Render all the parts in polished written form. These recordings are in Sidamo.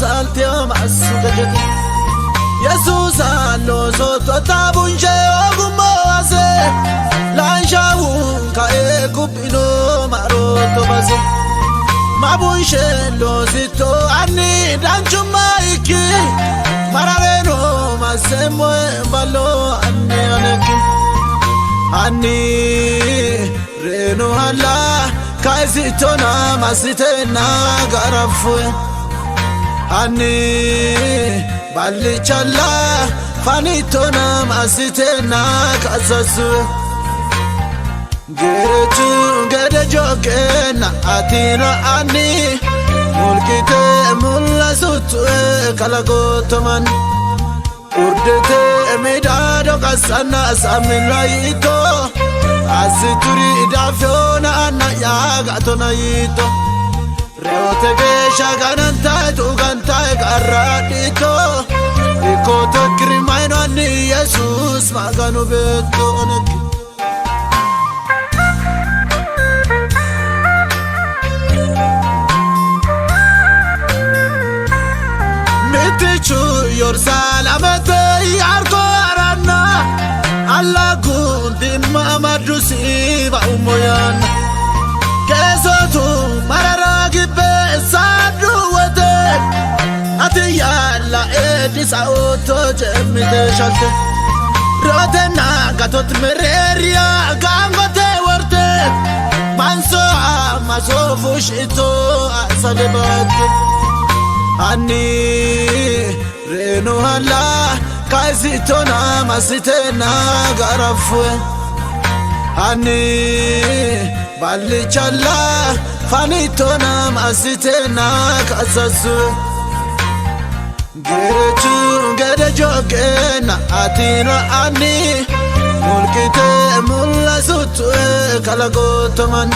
Salteo masu gajete Yesusa loosotto bunshe ogummo ase Lanshawu kae kubbino marootto base Mabunshe loositto anni danchumma ikki Marareno masemmo ballo anni anekki Anni reno alla kaisittona masitenna garafue Anni ballichalla fanittona masitenna kasasu Gerechu gede jokenna atina anni Mulkite mulla sutue kalagotoman Urdete midado kasana samilayito Asituri dafiona anna yagatona yito Reote geesha ganantai tugantai qarradhito Ikkoto kirimaino anni Yesus maganu beetto onekki Mittichu Yerusaalamete yarko aranna Alla gundimma amaddusi ba'ummo yaanna Qeesootu marara gibbe saaddu wote Ati yaalla eeddisa otto jemmite shalte Rootenna gatot mereeriya gaangote worte Manso masoo fushito asade baatte Anni reno alla kaisittona masitenna garafue Anni ballichalla fanittona masitenna kasasu Gerechu gede jokenna atina anni Mulkite mulla sutue kalagotoman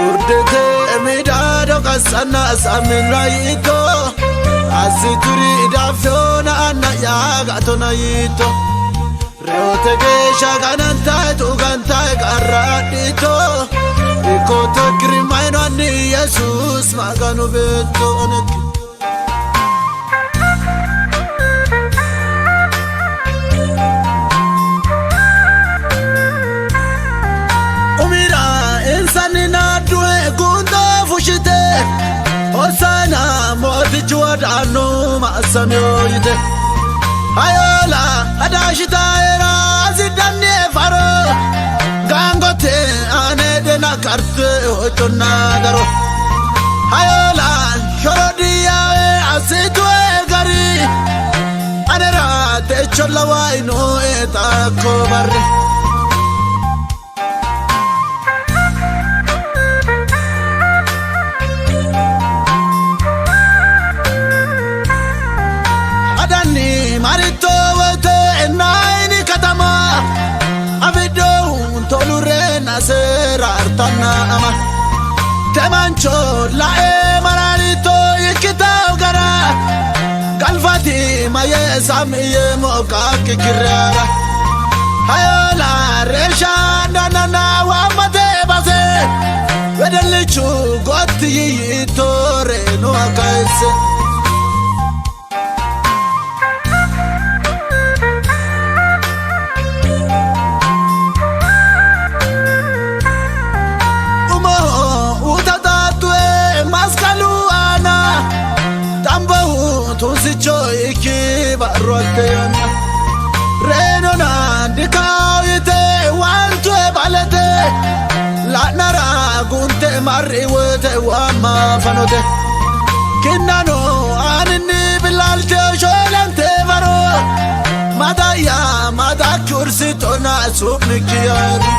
Urdete midado kasana samilayito Asituri dafiona anna yagatona yito Reote geesha ganantai tugantai qarradhito Ikkoto kirimaino anni Yesus maganu beetto onekki Umira insanni naaddu'e gundoo fushite Hosaana mootichu wadaannu maassamiyo yite Hayoola adaashitaera ziddanni faro Gaangote aneedhena karte hocconna garo Hayoola shorodiyaawe asitue gari Anera techo lawaino etakko barre Adanni maritto wote naayini katama Abiddoon tolurre naseera artanna ama Temancho la'ee mararito ikkitaw gara Galfati maye samiyye mokaakki kirraara Hayoola reesha nanana waammate base Wedellichu gotti yiyyitto reenu akkaesse Umoho utatattue maskalu aana Tambohu tunsicho ikki barru hatte yanna Reenona dikaawite wantue balete La'nara gunte marri wote waamma fanote Kinnano aaninni bilaalte shoolante faro Madayya madakki ursitona su'mikki yaari